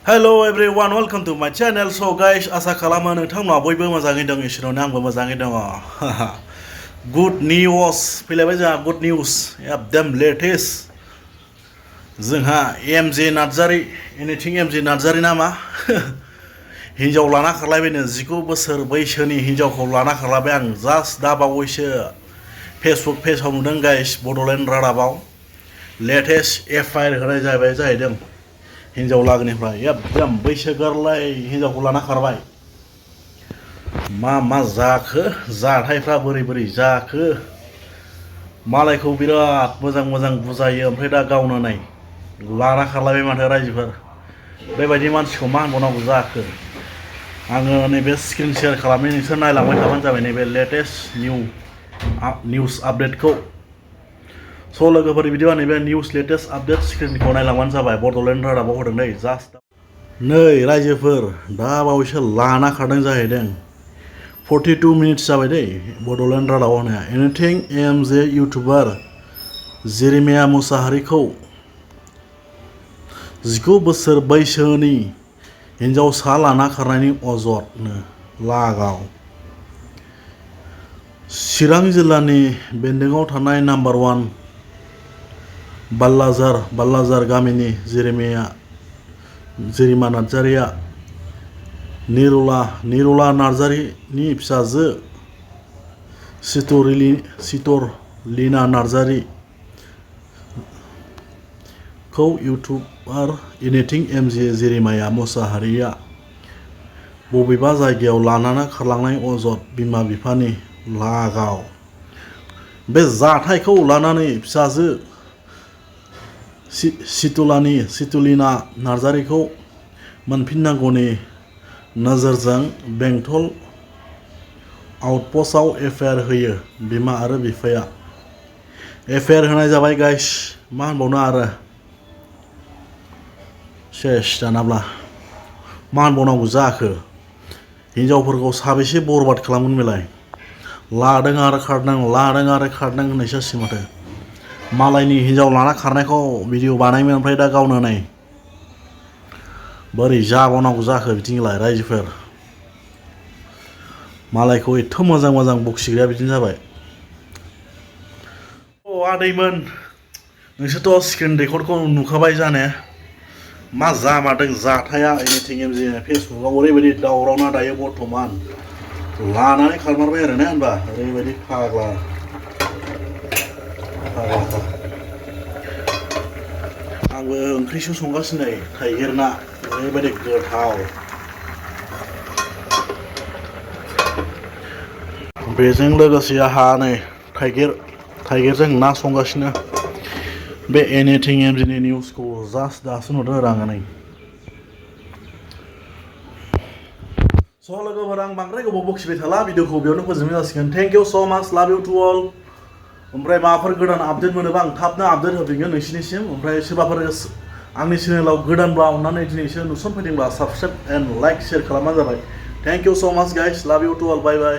Hello everyone, welcome to my channel. So guys, asa खालामो नोंथांमोना बयबो मोजाङै दं इसोरावनो आंबो मोजाङै दङ. Good news फैलायबाय जोंहा good news एकदम लेटेस्ट जोंहा MJ Narzary anything MJ Narzary नामा हिनजाव लाना खारलायबायनो 19 बोसोर बैसोनि हिनजावखौ लाना खारलायबाय आं जास्ट दा बावैसो फेसबुक पेजआव नुदों गाइस बड'लेण्ड रादाबाव लेटेस्ट एफआइआर होनाय जाहैदों हिनजाव लागोनिफ्राय एकदम बैसो गोरलै हिनजावखौ लाना खारबाय मा जाखो जाथायफ्रा बोरै जाखो मालायखौ बिराद मोजां बुजायो ओमफ्राय दा गावनो नै लाना खारलायबाय माथो रायजोफोर बेबायदि मानसिखौ मा होनबावनांगौ जाखो आङो नैबे स्क्रिन शेयार खालामनानै नोंसोर नायलांबाय थाबानो जाबाय नैबे लेटेस्ट निउस आपडेटखौ स' लोगोफोर बिदिबा नैबे निउस लेटेस्ट आपडेट स्क्रिनखौ नायलांबानो जाबाय बड'लेण्ड रादाबाव होदों नै जास्ट नै रायजोफोर दा बावैसो लाना खारदों जाहैदों 42 मिनिट्स जाबाय दै बड'लेण्ड रादाबाव होनाया एनिथिं एमजे इउटुबार जेरेमिया मुसाहारिखौ 19 बोसोर बैसोनि हिनजावसा लाना खारनायनि अजदनो लागाव चिरां जिल्लानि बेन्दोंआव थानाय नाम्बार 1 बाल्लाजार गामिनि जेरिमा नार्जारिया निरुला नार्जारिनि फिसाजो सितरलिना नार्जारिखौ इउटुबार एनिथिं एमजे जेरेमिया मुसाहारिया बबेबा जायगायाव लानानै खारलांनाय अजद बिमा बिफानि लागाव बे जाथायखौ लानानै फिसाजो सितलिना नार्जारिखौ मोनफिननांगौनि नोजोरजों बेंटल आउटपस्टआव एफआइआर होयो बिमा आरो बिफाया एफआइआर होनाय जाबाय गाइस मा होनबावनो आरो सेस दानाब्ला मा होनबावनांगौ जाखो हिनजावफोरखौ साबेसे बरबाद खालामगोन बेलाय लादों आरो खारदों होननायसो जासिगोन माथो मालायनि हिनजाव लाना खारनायखौ भिडिअ बानायोमोन ओमफ्राय दा गावनो नै बोरै जाबावनांगौ जाखो बिदिलाय रायजोफोर मालायखौ एथ' मोजां बखिग्राया बिदिनो जाबाय अ आदैमोन नोंसोरथ' स्क्रिन रेकर्डखौ नुखाबाय जाने मा जामारदों जाथाया एनिथिं एमजे फेसबुकआव ओरैबायदि दावरावना दायो बर्थमान लानानै खारमारबाय आरो ना होनबा ओरैबायदि फाग्ला आंबो ओंख्रिसो संगासिनो नै थाइगिर ना ओरैबायदि गोथाव बेजों लोगोसे आहा नै थाइगिरजों ना संगासिनो बे एनिथिं एमजेनि निउसखौ जास्ट दासो नुदों आरो आङो नै स' लोगोफोर आं बांद्राय गोबाव बखिबाय थाला भिडिअखौ बेयावनो फोजोबनाय जासिगोन थेंक इउ स' माच लाभ इउ टु अल ओमफ्राय माबाफोर गोदान आपडेट मोनोबा आं थाबनो आपडेट होफिनगोन नोंसिनिसिम ओमफ्राय सोरबाफोर आंनि चेनेलाव गोदानब्ला अननानै दिनैसो नुसनफैदोंब्ला साबसक्राइब एन्ड लाइक शेयार खालामबानो जाबाय थेंक इउ स' माच गाइस लाभ U to all bye bye